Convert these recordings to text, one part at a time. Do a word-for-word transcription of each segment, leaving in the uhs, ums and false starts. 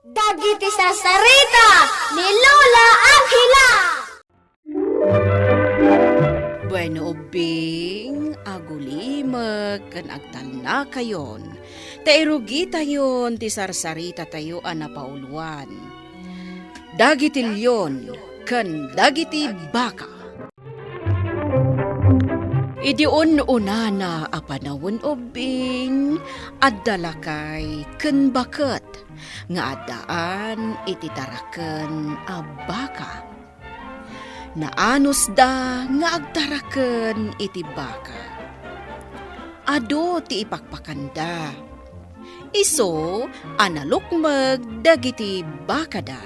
Dagiti sarsarita ni Lola Angela. Bueno, ubbing, agulimek ken agtalnakayon ta irugitayon ti sarsarita tayo a napauluan. Dagiti leon ken dagiti baka. Idi un-unana a panawen ubbing, adda lakay ken baket nga addaan iti taraken a baka. Naanusda nga agtaraken iti baka. Adu ti ipakpakanda. Isu a nalukmeg dagiti bakada.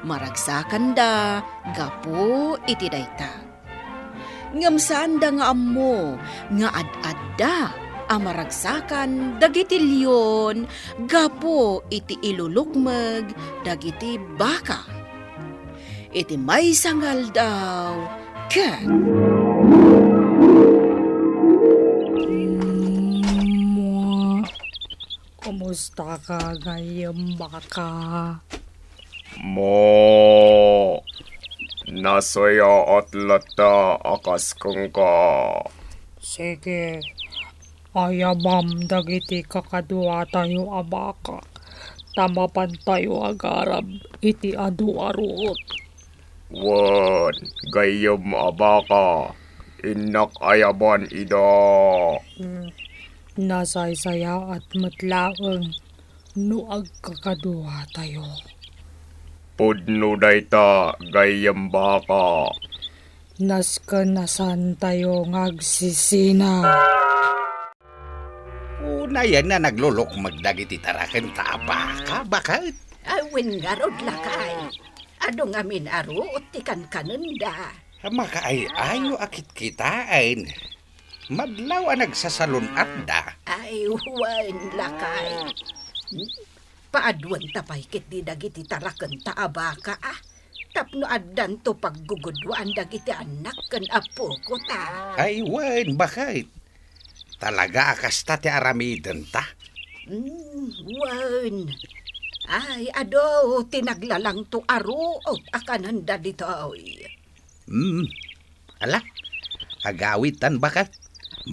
Maragsakanda gapu iti dayta. Ngem saanda nga ammo nga ad-adda a maragsakan dagiti leon gapu iti ilulukmeg dagiti baka. Iti maysa nga aldaw, ket Mua. Kumustaka, gayyem baka? Mo, nasayaat latta a kas kenka. Sige, ayabam dagiti kakaduatayo a baka, ta mapantayo agarab iti adu a ruot. Wen, gayyem a baka, innak ayaban ida. Mm, nasaysayaat met laeng no agkakaduatayo. Pudno dayta, gayyem baka. Nasken a saantayo nga agsisina. Unayen a naglulukmeg dagiti tarakenta a baka, baket? Ay, wen ngarud, lakay. Adu ngamin a ruot ti kankanenda. Makaay-ayo a kitkitaen. Madlaw a nagsasalun-atda. Ay, wen, lakay. Paaduanta pay ketdi dagiti tarakenta a baka, a. Tapno addanto paggugudwaan dagiti annak ken appoko ta. Ay, wen, baket. Talaga a kasta ti aramidenta. Mm, wen. Ay, adu ti naglalangto a ruot a kanenda ditoy. Mm. Ala, agawidtan, baket.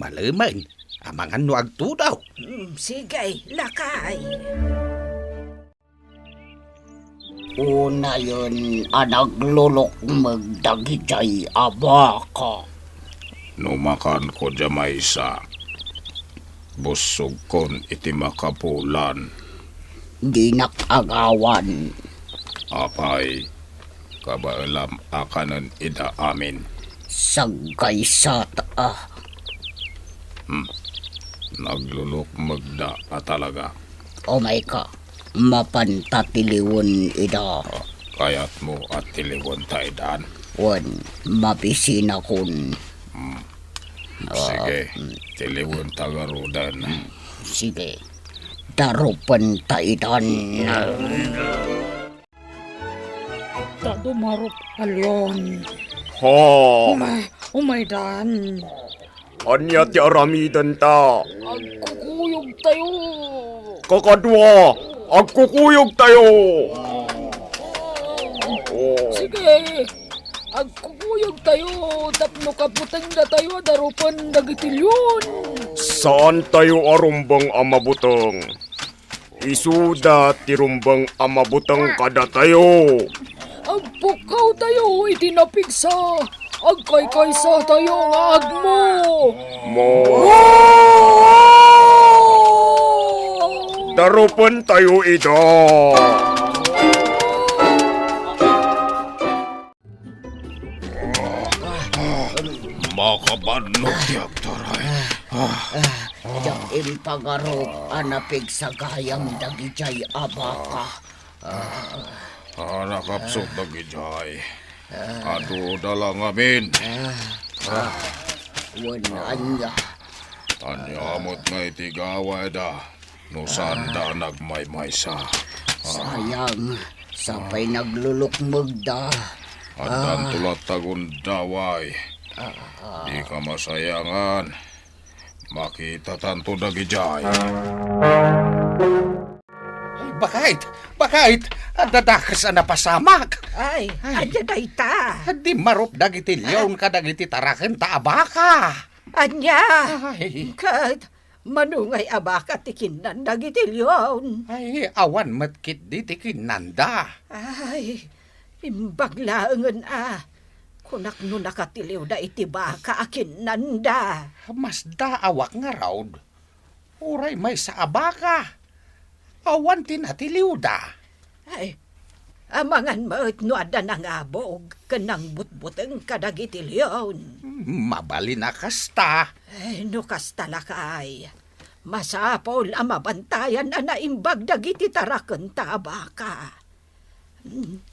Malemen, amangan no agtudaw. Mm, sige, lakay. Unayen a naglulukmeg dagijay a baka. No makanko diay maysa, bussogkon iti makapulan. Dinak agawan. Apay, kabaelam a kanen ida amin? Saggaysat a. Hmm. Naglulukmegda a talaga. Umayka, mapanta tiliwen ida. Ah, kayatmo a tiliwenta idan? Wen, mabisinakon. Hmm. Ah, sige, mm. Tiliwenta garuden. Hmm. Sige. Darupenta idan. Ta dumarup a leon. Ha? Umay, umaydan. Ania ti aramidenta? Agkukuyogtayo. Kakadua, agkukuyogtayo. Oh. Sige, agkukuyogtayo tapno kabutengnatayo a darupen dagiti leon. Saantayo a rumbeng a mabuteng. Isuda ti rumbeng a mabuteng kadatayo. Agpukkawtayo iti napigsa. Agkaykaysatayo nga agmo. Mo. Darupentayo ida. Makabannog ti agtaray. Ah, diak impagarup a napigsagayam dagijay a baka. Ah, nakapsut dagijay. Adu da la ngamin. Ah, wen ania? Ania met nga iti gawayda? No saanda a nagmaymaysa. Sayang, sapay naglulukmegda. Addanto latta gundaway. Dika masayangan. Makitatanto dagijay. Bakait, bakait, adda dakes a napasamak. Ay, ay. Ania dayta? Di marup dagiti leon kadagiti tarakenta a baka. Ania? Ay. Ket mano ngay a baka ti kinnan dagiti leon? Ay, awan met ketdi ti kinnanda. Ay, imbag laengen a. Kunak no nakatiliwda iti baka a kinnanda. Masdaawak ngarud. Uray maysa a baka. Awan ti natiliwda. Ay, amangan met no adda nangabog ken nangbutbuteng kadagiti leon. Mabalin a kasta. Ay, no kasta, lakay, masapul a mabantayan a naimbag dagiti tarakenta a baka. Hmm,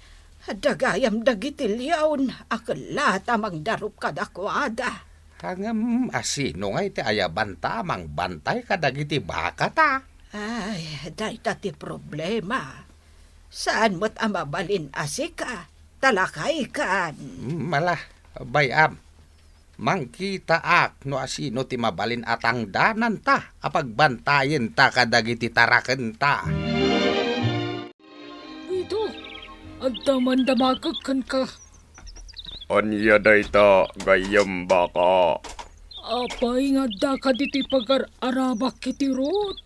adda gayam dagiti leon a kellat a mangdarup kadakuada. Ngem asino ngay ti ayabanta a mangbantay kadagiti bakata? Ay, dayta ti problema. Saan met a mabalin a sika, ta lakaykan. Hmm, ala, bay-am. Mangkitaak no asino ti mabalin a tangdananta a pagbantayenta kadagiti tarakenta. Ito, adda man damagek kenka. Ania dayta, gayyem baka? Apay nga addaka ditoy pagar-arabak iti ruot?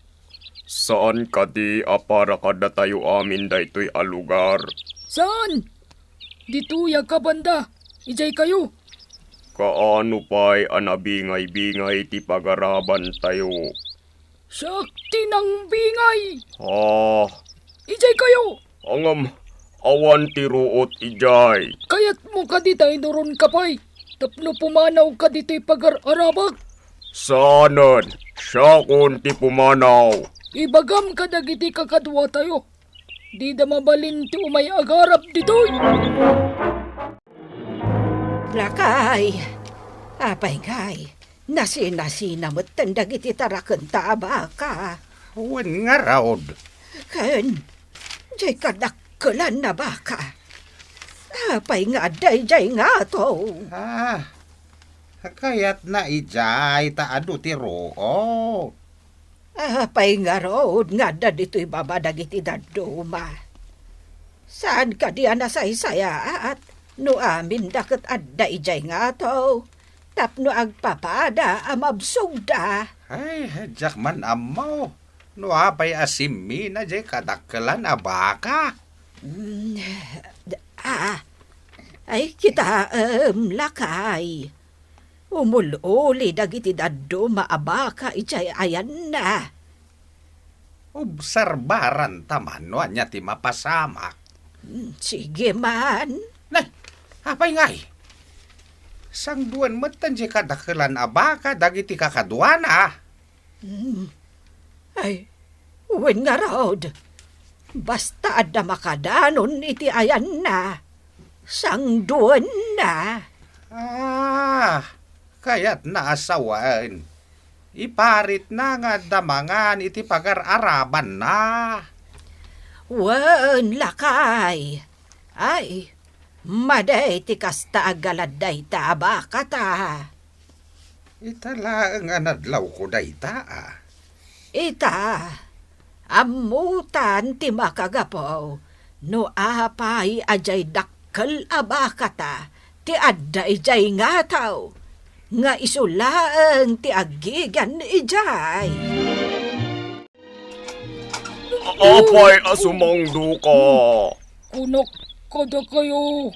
Saan kadi a para kadatayo amin daytoy a lugar? Saan? Ditoy a kabanda, idiay kayo. Kaano pay a nabingay-bingay ti pagarabantayo? Siak ti nangbingay. Ah. Idiay kayo. Ngem, awan ti ruot idiay. Kayatmo kadi ta inuronka pay tapno pumanawka ditoy pagar-arabak? Saanen, siakon ti pumanaw. Ibagam kadagiti kakaduatayo. Dida mabalin ti umay agarab ditoy. Lakay, apay ngay, nasinasina metten dagiti tarakenta a baka. Wen ngarud. Ken, diay kadakkelan a baka. Apay nga adda idiay ngato? Ah, kayatna idiay ta adu ti ruot. Apay ngarud nga adda ditoy baba dagiti dadduma? Saan kadi a nasaysayaat no aminda ket adda idiay ngato tapno agpapada a mabsogda? Ay, diak man ammo no apay a simmina diay kadakkelan a baka. Mm, ah, ay, kitaem, lakay. Umul-uli dagiti dadduma a baka idiay ayanna. Obserbaranta man no ania ti mapasamak. Hmm, sige man. Nay, apay ngay? Sangduen metten diay kadakkelan a baka dagiti kakaduana. Hmm. Ay, wen ngarud. Basta adda makadanon iti ayanna, sangduenna. Ah, kayatna a sawen. Iparitna nga adda mangan iti pagar-arabanna. Wen, lakay. Ay, madi ti kasta a galad dayta a bakata. Ita laeng a nadlawko dayta, a. Ita, ammotan ti makagapu no apay a diay dakkel a bakata ti adda idiay ngato, nga isu laeng ti agigan idiay. Apay a sumangduka? Kunak kadakayo,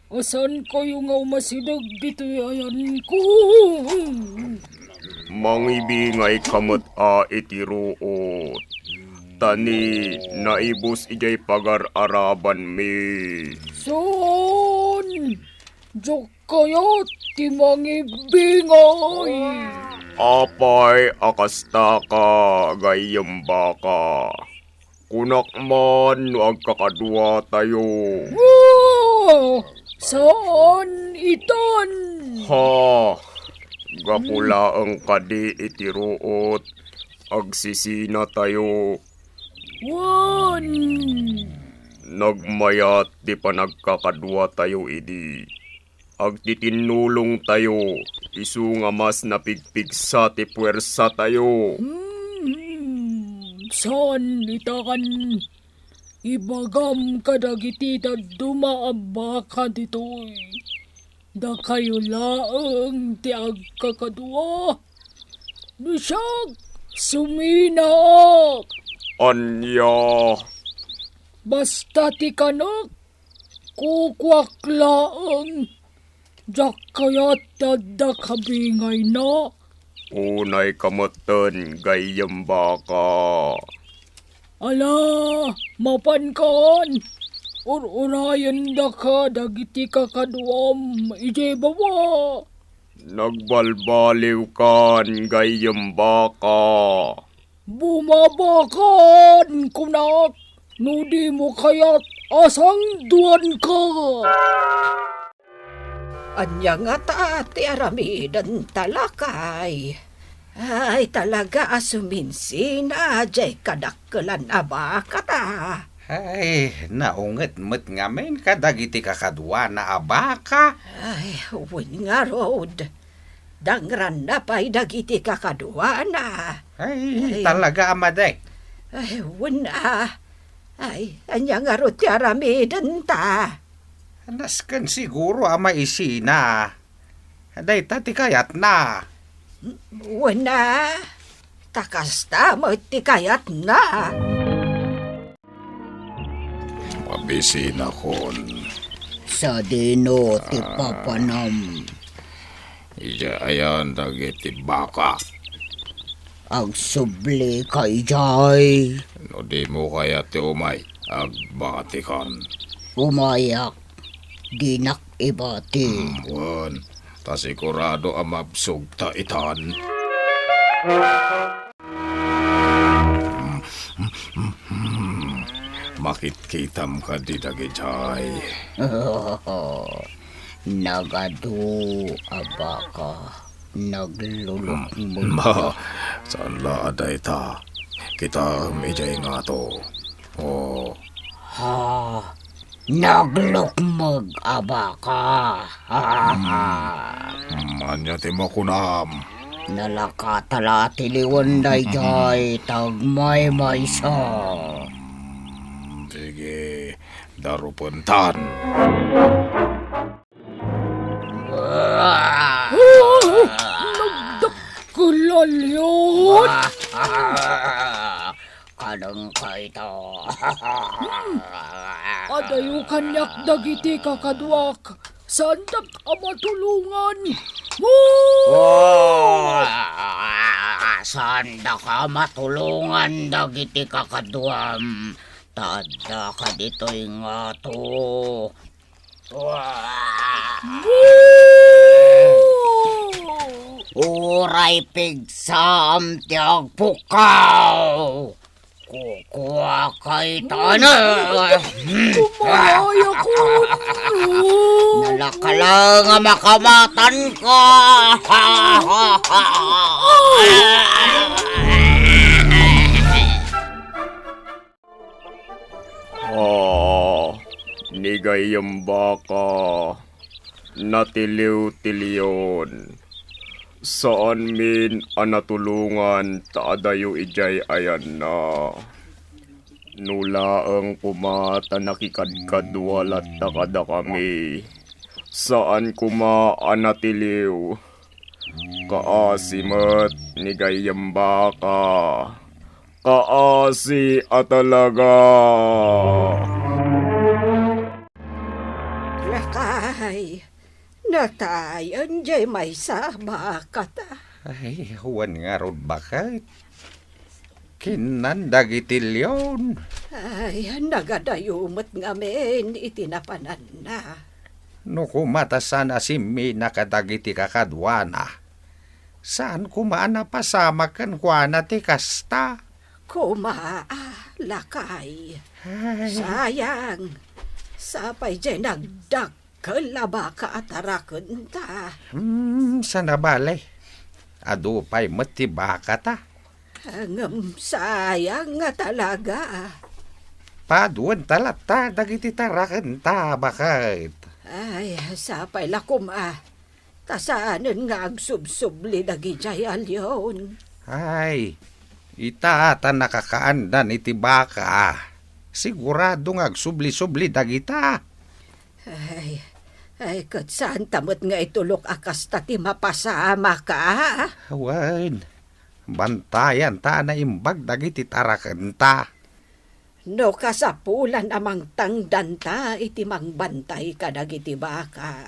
a saankayo nga umasideg ditoy ayanko. Mangibingayka met a iti ruot, ta ni naibus idiay pagar-arabanmi. Saan? Diak kayat ti mangibingay. Apay a kastaka, gayyem baka? Kunak man no agkakaduatayo. Ah, saan itan? Ha, gapu laeng kadi iti ruot, agsisinatayo. Wen. Nagmayat ti panagkakaduatayo idi. Agtitinnulongtayo, isu nga mas napigpigsa ti puersatayo. Hmm, saan itan? Ibagam kadagiti dadduma a baka ditoy, dakayo laeng ti agkakadua. No siak, suminaak. Ania? Basta ti kanek, kukuak laeng. Diak kayat ti adda kabingayna. Unayka metten, gayyem baka. Ala, mapankan. Ur-urayendaka dagiti kakaduam idiay baba. Nagbalbaliwkan, gayyem baka. Bumabakan, kunak, no dimo kayat a sangduanka. Ania ngata ti aramidenta, lakay? Ay, talaga a suminsina diay kadakkelan a bakata. Ay, naunget met ngamin kadagiti kakaduana a baka. Ay, wen ngarud. Dangranna pay dagiti kakaduana. Ay, ay, talaga a madi. Ay, wen a. Ay, ania ngarud ti aramidenta? Nasken siguro a maisina. Dayta ti kayatna. Wen a, ta kasta met ti kayatna. Mabisinakon. Sadino ti papanam? Idiay ayan dagiti baka. Agsublika idiay. No dimo kayat ti umay, agbatikan. Umayak, dinak ibati. Hmm, wen, ta sigurado a mabsogta itan. Makitkitam kadi dagidiay? Nagadu a baka, naglulukmeg. Ma, saan la a dayta? Kitaem idiay ngato. Oh. Ha, naglukmeg a baka. Hmm, ania ti makunam? Nalakata la ti liwen daydiay tagmaymaysa. Hmm, sige, darupentan. Ah! Nagdakkel a leon! Kadengka ita. Hmm. Adayo kaniak dagiti kakaduak. Saandak a matulongan. Mu! Oh, saandak a matulongan dagiti kakaduam. Ta addaka ditoy ngato. Uray pigsam ti agpukkaw. Kukuakay tanen. Kumaayakon. Nalaka lang a makamatanka. Ah, ni gayyem baka, natiliw ti leon. Saanmin a natulongan ta adayo idiay ayanna. No laeng koma ta nakikadkadua latta kadakami, saan koma a natiliw. Kaasi met ni gayyem baka. Kaasi a talaga. Lakay, natayen diay maysa a bakata. Ay, wen ngarud, baket. Kinnan dagiti leon. Ay, nagadayo met ngamin iti napananna. No koma ta saan a simmina kadagiti kakaduana, saan koma a napasamak kenkuana ti kasta. Koma, a, lakay. Ay. Sayang. Sapay diay nagdak- kel a baka a tarakenta. Hmm, saan a bale. Adu pay met ti bakata. Ngem sayang nga talaga. Paduenta latta dagiti tarakenta, baket. Ay, sapay la koma. Ta saanen nga agsubsubli dagidiay a leon. Ay, ita ta nakakaandan iti baka. Sigurado nga agsubli-subli dagita. Ay, ay, ket saanta met nga itulok a kasta ti mapasamak, a? Wen, bantayanta a naimbag dagiti tarakenta. No kasapulan a mangtangdanta iti mangbantay kadagiti baka,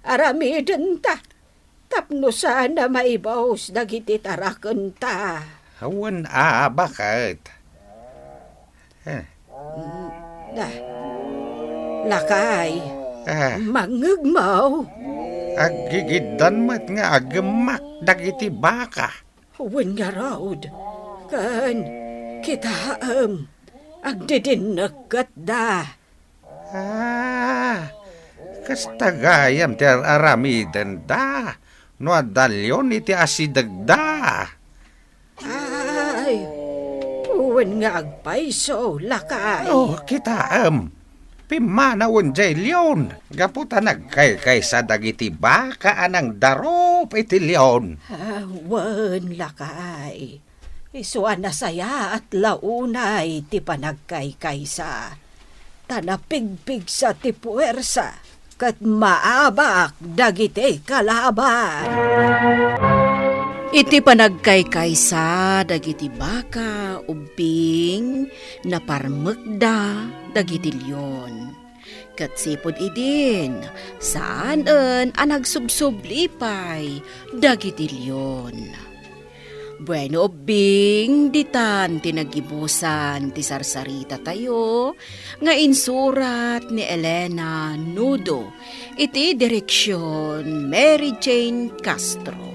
aramidenta tapno saan a maibus dagiti tarakenta. Wen a, baket. Eh. Mm, ah. Lakay, ah, mangngegmo. Aggigiddan met nga agemmak dagiti baka. Wen ngarud, ken kitaem, agdidinnekketda. Ah, kasta gayam ti ar-aramidenda no adda leon iti asidegda. Ay, wen nga agpayso, lakay. Oh, kitaem. Pimmanawen jay leon, gapu ta nagkaykaysa dagiti baka a nangdarup iti leon. Ah, wen, lakay. Isu a nasayaat la unay ti panagkaykaysa, ta napigpigsa ti puwersa ket maabak dagiti kalaban. Iti panagkaykaysa dagiti baka, ubbing, naparmekda dagiti leon. Ket sipud idin, saanen a nagsubsubli pay dagiti leon. Bueno, ubbing, ditan ti naggibusan ti sarsaritatayo nga insurat ni Elena Nudo iti direksion Mary Jane Castro.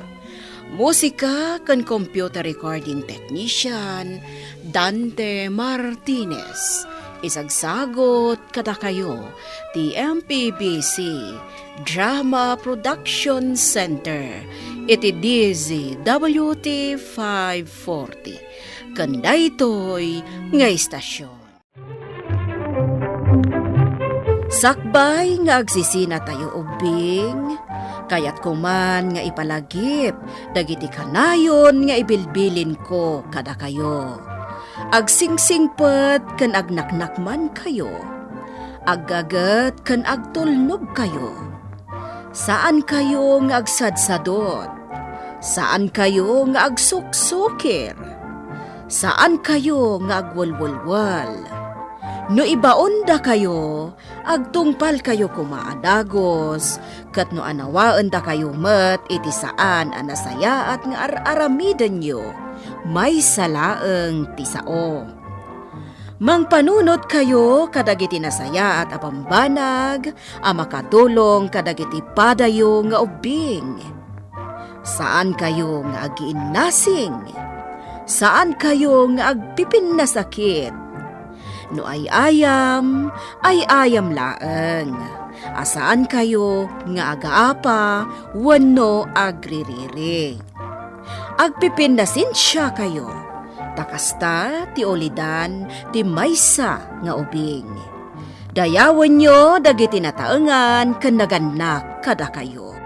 Musika ken computer recording technician, Dante Martinez. Isagsagot kadakayo ti M P B C Drama Production Center iti D Z W T five forty. Ken daytoy nga istasyon. Sakbay nga agsisinatayo ubbing, kayatko man nga ipalagip dagiti kanayon nga ibilbilinko kadakayo. Agsingsingpet ken agnaknakmankayo. Aggaget ken agtulnogkayo. Saankayo nga agsadsadot. Saankayo nga agsuksukir. Saankayo nga agwelwelwel. No ibaondakayo, agtungpalkayo koma a dagus, ket no anawaendakayo met iti saan a nasayaat nga ar-aramidenyo, maysa laeng ti sao. Mangpanunotkayo kadagiti nasayaat a bambanag a makatulong kadagiti padayo nga ubbing. Saankayo nga agiinnasing. Saankayo nga agpipinnasakit. No ay-ayam, ay-ayam laeng. A saankayo nga agaapa wenno agririri. Agpipinnasensiakayo, ta kasta ti ulidan ti maysa nga ubing. Dayawenyo dagiti nataengan ken nagannak kadakayo.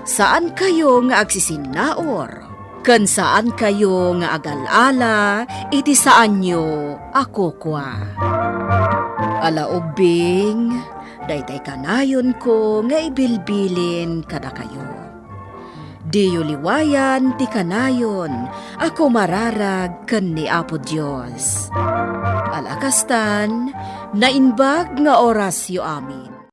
Saankayo nga agsisinnaur, ken saankayo nga agal-ala iti saanyo a kukua. Ala ubbing, daytay kanayonko nga ibilbilin kadakayo. Diyo liwayan ti kanayon a kumararag ken ni Apo Dios. Ala kastan, naimbag nga orasyo amin.